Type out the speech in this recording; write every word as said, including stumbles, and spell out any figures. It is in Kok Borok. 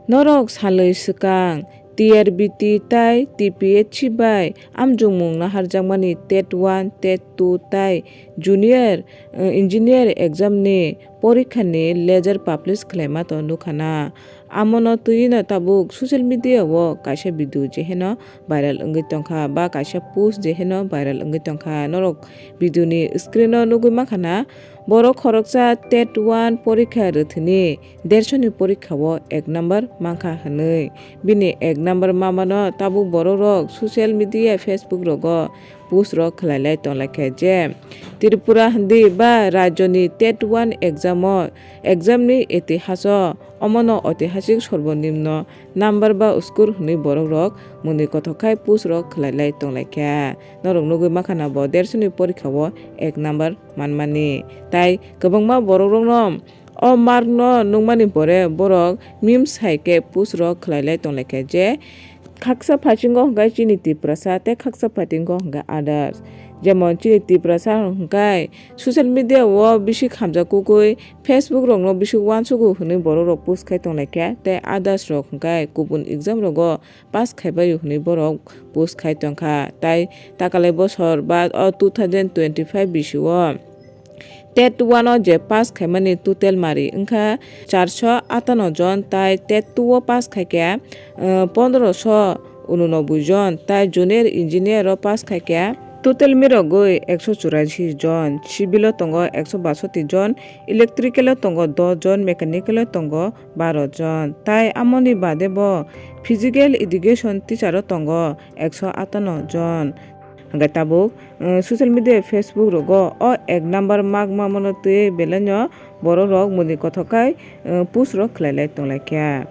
Norok salwi swkang T R B T tai T P H C bai amjokmung naharjakmani TET one, TET two tai Junior, eh, Engineer exam ni porikha ni ledger publish khlaima to nukha na. Amono twiwi no tabuk social media o kaisa video jeheno viral wngwi tongkha ba kaisa post jeheno viral wngwi tongkha. Norok video ni screen o nugwi mankha na, borok khoroksa TET one porikha rwthwini dershoni porikha o ek number mankha hwnwi. Bini ek number mamano tabuk borok rok social media, Facebook rogo post rok khlai lai tong lai kha je Tripura hindi ba rajyoni TET one exam o, exam ni itihaso omono oitihasik sorbonimno number ba score hwnwi borok rok mwnwi kothok khai post rok khlai lai tong lai kha. Norok nugwi mankha na bo dershoni porikha o ek number manmani. Tai kwbangma borok rokno o mark no nukmani pore borok memes hai khe post rok khlai lai tong lai kha je khaksa phasingo hwnkhe chini Tiprasa tei khaksa phasingo hwnkhe others. Jemon chini Tiprasa hwnkhe social media o bisi khamjak kukui Facebook rokno bisi uansugo hwnwi borok rok post khai tong lai kha tei others rok hwnkhe kubun exam rogo pass khaibaio hwnwi borok post khai tongkha. Tai takalai bosor ba o two thousand twenty-five bisio TET one o je pass khaimani total mari wngkha charso atano jon, tai TET two o pass khaikha, eh, pondroso ununobui jon, tai junior engineer o pass khaikha total mirogwi ekso churasi jon, civil o tongo ekso basoti jon, electrical o tongo dos jon, mechanical o tongo baro jon, tai amoni bade bo physical education teacher o tongo ekso atano jon. Hwnkhe tabuk, eh, social media, Facebook rogo o ek number mark mamano twi belai no borok rok mwnwi kothok khai, eh, post rok khlai lai tong lai kha.